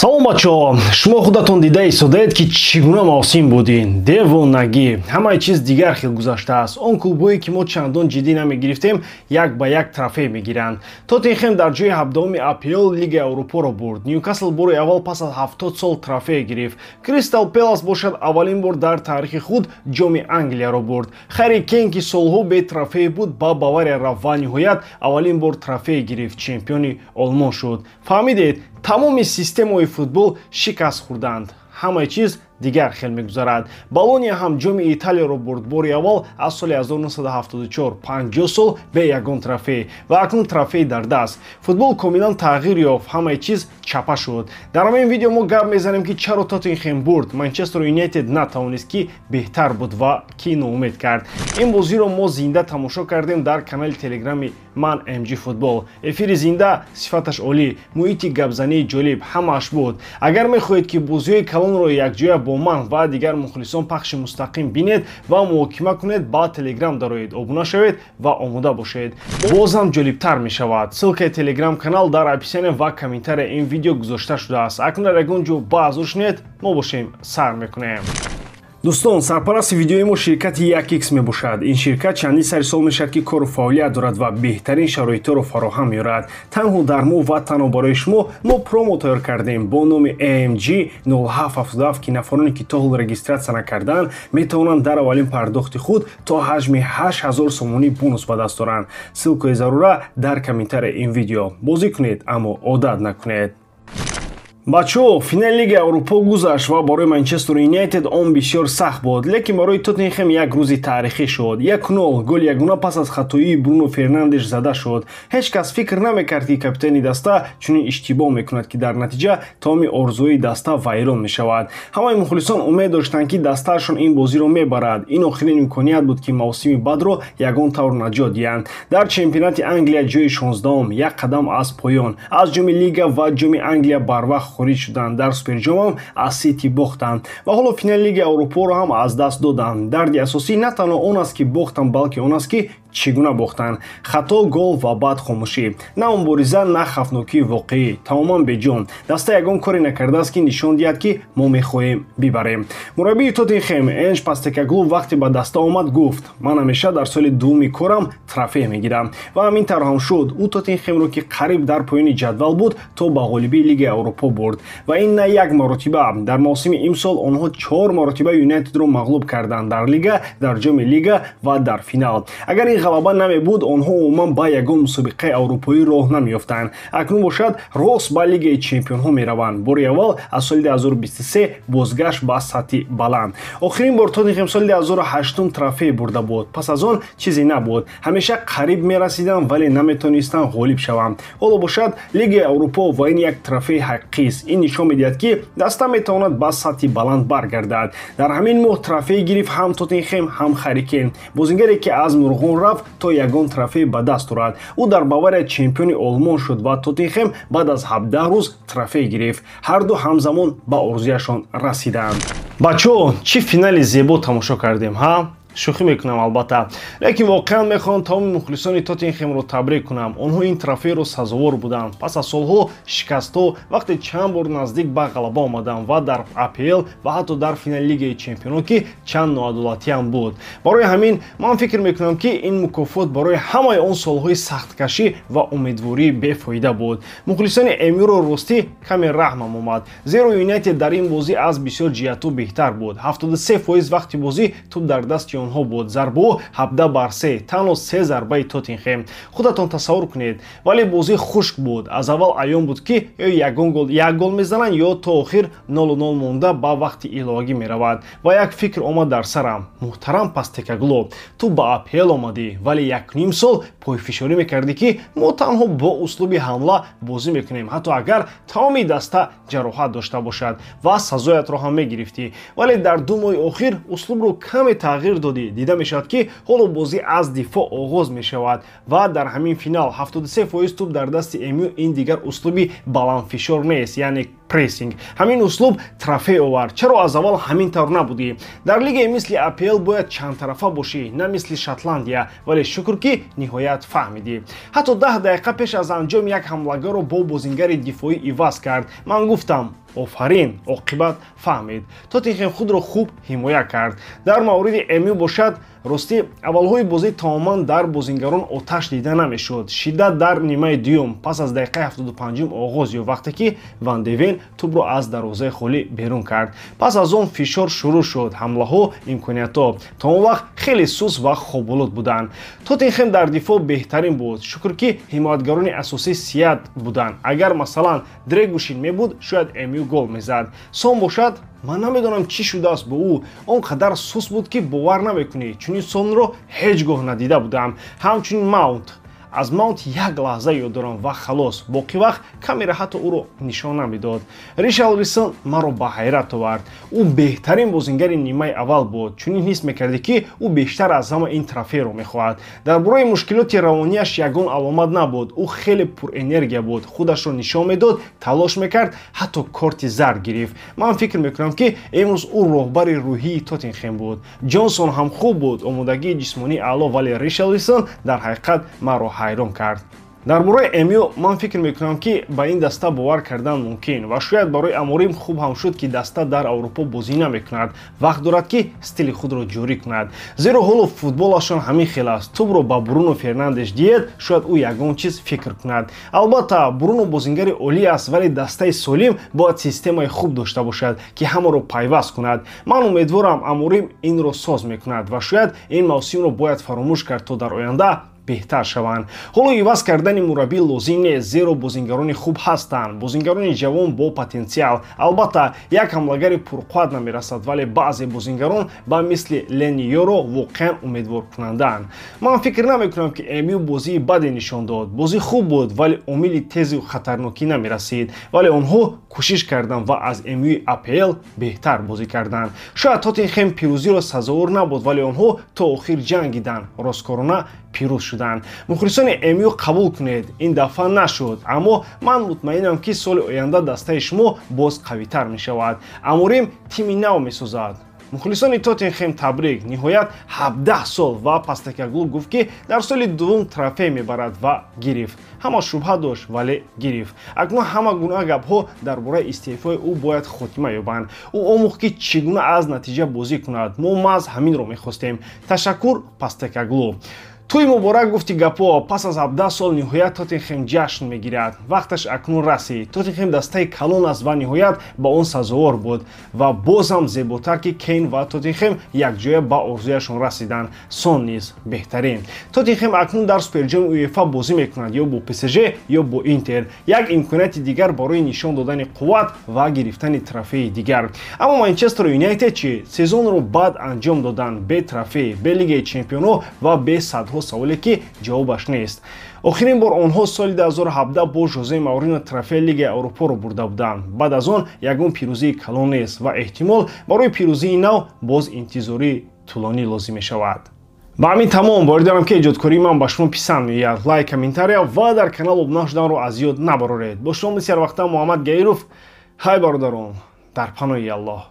Салом, бачаҳо! Шумо худатон дида истодаед, ки чӣ гуна мавсим буд ин. Девонагӣ, ҳамаи чиз дигар хел гузаштааст. Он клубҳое, ки мо чандон ҷиддӣ намегирифтем, як ба як трофей мегиранд. Тоттенхем дар ҷои 17-уми АПЛ Лигаи Аврупоро бурд. Ньюкасл бори аввал пас аз 70 сол трофей гирифт. Кристал Пелас бошад, аввалин бор дар таърихи худ Ҷоми Англияро бурд. Харри Кейн, ки солҳо бе трофей буд, ба Бавария рафт ва ниҳоят аввалин бор трофей гирифт, чемпиони Олмон шуд. Фаҳмидед, тамоми системаҳои футбол шикаст хӯрданд, ҳамаи чиз дигар хел мегузарад. Болония ҳам Ҷоми Италияро бурд, бори аввал аз соли 1974, 50 сол бе ягон трофей ва акнун трофей дар даст. Футбол комилан тағйир ёфт, ҳамаи чиз чапа шуд. Дар ҳамин видео мо гап мезанем, ки чаро Тоттенхем бурд, Манчестер Юнайтед натавонист, ки беҳтар буд ва ки ноумед кард. Ин бозиро мо зинда тамошо кардем дар канали телеграми ман, МГ Футбол. Эфири зинда, сифаташ олӣ, муҳити гапзании ҷолиб, ҳамааш буд. Агар мехоҳед, ки бозиҳои калонро якҷоя бо ман ва дигар мухлисон пахши мустақим бинед ва муҳокима кунед, ба Телеграм дароед, обуна шавед ва омода бошед, бозам ҷолибтар мешавад. Ссылкаи Телеграм канал дар описание ва комментария ин видео гузошта шудааст. Акнун дар ягон ҷо баъзур шунед, мо бошем, сар мекунем. Дӯстон, сарпарасти видеои мо ширкати 1X мебошад. Ин ширкат чандин сари сол мешавад, ки кору фаъолият дорад ва беҳтарин шароитҳоро фароҳам меорад. Танҳо дар мо ва танҳо барои шумо мо промо тайёр кардем бо номи AMG 0777, ки нафароне, ки то ҳол регистрация накардаанд, метавонанд дар аввалин пардохти худ то ҳаҷми 8000 сомонӣ бонус ба даст оранд. Ссылкаи зарура дар комментарияи ин видео. Бозӣ кунед, аммо одат накунед. Бачаҳо, финали Лигаи Аврупо гузашт ва барои Манчестер Юнайтед он бисёр сахт буд, лекин барои Тоттенхем як рӯзи таърихӣ шуд. 1-0, голи ягона пас аз хатоии Бруно Фернандеш зада шуд. Ҳеҷ кас фикр намекард, ки капитани даста чунин иштибоҳ мекунад, ки дар натиҷа тамоми орзуҳои даста вайрон мешавад. Ҳамаи мухлисон умед доштанд, ки дастаашон ин бозиро мебарад. Ин охирин имконият буд, ки мавсими бадро ягон тавр наҷот диҳанд. Дар чемпионати Англия ҷои 16-ум, як қадам аз поён. Аз Ҷоми Лига ва Ҷоми Англия барвақт хориҷ шуданд, дар Суперҷомам аз Сити бохтанд ва ҳоло финали Лигаи Аврупоро ҳам аз даст доданд. Дарди асосӣ на танҳо он аст, ки бохтанд, балки он аст, ки чӣ гуна бохтанд: хато, гол ва баъд хомӯшӣ. На мубориза, на хавфнокии воқеӣ, тамоман беҷон. Даста ягон коре накардааст, ки нишон диҳад, ки мо мехоҳем бибарем. Мураббии Тоттенхем Энж Постекоглу вақте ба даста омад, гуфт: «Ман ҳамеша дар соли дуввуми корам трофей мегирам», ва ҳамин тавр ҳам шуд. Ӯ Тоттенхемро, ки қариб дар поёни ҷадвал буд, то ба ғолибии Лигаи Аврупо бурд ва ин на як маротиба. Дар мавсими имсол онҳо чор маротиба Юнайтедро мағлуб карданд: дар лига, дар Ҷоми Лига ва дар финал. Агар ин ғалаба намебуд, онҳо умуман ба ягон мусобиқаи аврупоӣ роҳ намеёфтанд. Акнун бошад, рост ба Лигаи чемпионҳо мераванд, бори аввал аз соли 2023 бозгашт ба сатҳи баланд. Охирин бор Тоттенхем соли 2008 трофей бурда буд. Пас аз он чизе набуд. Ҳамеша қариб мерасиданд, вале наметонистанд ғолиб шаванд. Ҳоло бошад, Лигаи Аврупо ва ин як трофеи ҳақиқист. Ин нишон медиҳад, ки даста метавонад ба сатҳи баланд баргардад. Дар ҳамин моҳ трофей гирифт ҳам Тоттенхем, ҳам Харри Кейн, бозингаре, ки аз мурғон рафт то ягон трофей ба даст орад. Ӯ дар Бавария чемпиони Олмон шуд ва Тоттенхем баъд аз 17 рӯз трофей гирифт. Ҳарду ҳамзамон ба орзуяшон расиданд. Бачаҳо, чӣ финали зебо тамошо кардем, ҳа? Шӯхӣ мекунам, албатта, лекин воқеан мехоҳам тамоми мухлисони Тоттенхемро табрик кунам. Онҳо ин трофейро сазовор буданд. Пас аз солҳо шикастҳо, вақте чанд бор наздик ба ғалаба омаданд ва дар АПЛ ва ҳатто дар финали Лигаи чемпионон, ки чанд ноадолатиам буд. Барои ҳамин ман фикр мекунам, ки ин мукофот барои ҳамаи он солҳои сахткашӣ ва умедвории бефоида буд. Мухлисони МЮро ростӣ каме раҳмам омад, зеро Юнайтед дар ин бозӣ аз бисёр ҷиҳатҳо беҳтар буд. 73% вақти бозӣ тӯб дар дасти онҳо буд, зарбаҳо 17 бар 3, танҳо се зарбаи Тоттенхем, худатон тасаввур кунед. Вале бозӣ хушк буд. Аз аввал аён буд, ки ё ягон гол, як гол мезананд, ё то охир 0-0 монда ба вақти иловагӣ меравад. Ва як фикр омад дар сарам: муҳтарам Постекоглу, ту ба АПЛ омадӣ, вале якним сол пойфишорӣ мекардӣ, ки мо танҳо бо услуби ҳамла бозӣ мекунем, ҳатто агар тамоми даста ҷароҳат дошта бошад, ва сазоятро ҳам мегирифтӣ. Вале дар 2 моҳи охир услубро каме тағйир додӣ. Дида мешавад, ки ҳоло бозӣ аз дифоъ оғоз мешавад ва дар ҳамин финал 73% тӯб дар дасти МЮ, ин дигар услуби баландфишор нест, яъне Прессинг. Ҳамин услуб трофей овард. Чаро аз аввал ҳамин тавр набудӣ? Дар лигаи мисли АПЛ бояд чандтарафа бошӣ, на мисли Шотландия, вале шукр, ки ниҳоят фаҳмидӣ. Ҳатто 10 дақиқа пеш аз анҷом як ҳамлагарро бо бозингари дифоӣ иваз кард. Ман гуфтам: офарин, оқибат фаҳмид. Тоттенхем худро хуб ҳимоя кард. Дар мавриди МЮ бошад, ростӣ, аввалҳои бозӣ тамоман дар бозингарон оташ дида намешуд. Шиддат дар нимаи дуюм пас аз дақиқаи 75 оғоз ёфт, вақте ки Ван де Вен тӯбро аз дарвозаи холӣ берун кард. Пас аз он фишор шурӯъ шуд, ҳамлаҳо, имкониятҳо. То он вақт хеле суст ва хоболуд буданд. Тоттенхем дар дифоъ беҳтарин буд. Шукр, ки ҳимоятгарони асосӣ сият буданд. Агар, масалан, Дрегушин мебуд, шояд МЮ гол мезад. Сон бошад, ман намедонам, чӣ шудааст бо ӯ. Он қадар суст буд, ки бовар намекунӣ. Чунин Сонро ҳеҷ гоҳ надида будам. Ҳамчунин Маунт. Аз Маунт як лаҳза ёд дорам ва халос. Боқӣ вақт камера ҳатто ӯро нишон намедод. Ришарлисон маро ба ҳайрат овард. Ӯ беҳтарин бозингари нимаи аввал буд. Чунин ҳис мекардӣ, ки ӯ бештар аз ҳама ин трофейро мехоҳад. Дар бораи мушкилоти равонияш ягон аломат набуд. Ӯ хеле пурэнергия буд, худашро нишон медод, талош мекард, ҳатто корти зард гирифт. Ман фикр мекунам, ки имрӯз ӯ роҳбари рӯҳии Тоттенхем буд. Ҷонсон ҳам хуб буд, омодагии ҷисмонии аъло, вале Ришарлисон дар ҳақиқат маро ҳайрон кард. Дар бораи МЮ ман фикр мекунам, ки ба ин даста бовар кардан мумкин ва шояд барои Аморим хуб ҳам шуд, ки даста дар Аврупо бозӣ намекунад. Вақт дорад, ки стили худро ҷорӣ кунад, зеро ҳоло футболашон ҳамин хел аст. Тӯбро ба Бруно Фернандеш диҳед, шояд ӯ ягон чиз фикр кунад. Албатта, Бруно бозингари олӣ аст, вале дастаи солим бояд системаи хуб дошта бошад, ки ҳамаро пайваст кунад. Ман умедворам, Аморим инро соз мекунад ва шояд ин мавсимро бояд фаромӯш кард, то дар оянда беҳтар шаванд. Ҳоло иваз кардани мураббӣ лозим нест, зеро бозингарони хуб ҳастанд, бозингарони ҷавон бо потенсиал. Албатта, як ҳамлагари пурқувват намерасад, вале баъзе бозингарон ба мисли Лени Йоро воқеан умедворкунандаанд. Ман фикр намекунам, ки МЮ бозии баде нишон дод. Бозӣ хуб буд, вале омили тезу хатарнокӣ намерасид. Вале онҳо кӯшиш карданд ва аз МЮи АПЛ беҳтар бозӣ карданд. Шояд Тоттенхем пирӯзиро сазовор набуд, вале онҳо то охир ҷангиданд, росткорона пирӯз шуданд. Мухлисони МЮ, қабул кунед, ин дафъа нашуд, аммо ман мутмаинам, ки соли оянда дастаи шумо боз қавитар мешавад. Аморим тими нав месозад. Мухлисони Тоттенхем, табрик! Ниҳоят 17 сол. Ва Постекоглу гуфт, ки дар соли дуввум трофей мебарад ва гирифт. Ҳама шубҳа дошт, вале гирифт. Акнун ҳама гуна гапҳо дар бораи истеъфои ӯ бояд хотима ёбанд. Ӯ омӯхт, ки чӣ гуна аз натиҷа бозӣ кунад. Мо маҳз ҳаминро мехостем. Ташаккур, Постекоглу. Тӯй муборак, гуфти гапҳо. Пас аз 17 сол ниҳоят Тоттенхем ҷашн мегирад. Вақташ акнун расид. Тоттенхем дастаи калон аст ва ниҳоят ба он сазовор буд. Ва бозам зеботар, ки Кейн ва Тоттенхем якҷоя ба орзуяшон расиданд. Сон низ беҳтарин. Тоттенхем акнун дар суперҷоми УЕФА бозӣ мекунад ё бо ПСЖ, ё бо Интер. Як имконияти дигар барои нишон додани қувват ва гирифтани трофеи дигар. Аммо Манчестер Юнайтед чӣ? Сезонро бад анҷом доданд, бе трофей, бе Лигаи чемпионҳо ва бе садҳо саволе, ки ҷавобаш нест. Охирин бор онҳо соли 2017 бо Жозе Маурино трофеи Лигаи Аврупоро бурда буданд. Баъд аз он ягон пирӯзии калон нест ва эҳтимол барои пирӯзии нав боз интизории тӯлонӣ лозим мешавад. Ба ҳамин тамом. Боварӣ дорам, ки эҷодкории ман ба шумо писанд меояд. Лайк, комментария ва дар канал обуна шуданро аз ёд набароред. Бо шумо мисли ҳарвақта Муҳаммад Гаиров. Хай, бародарон, дар паноҳи Аллоҳ.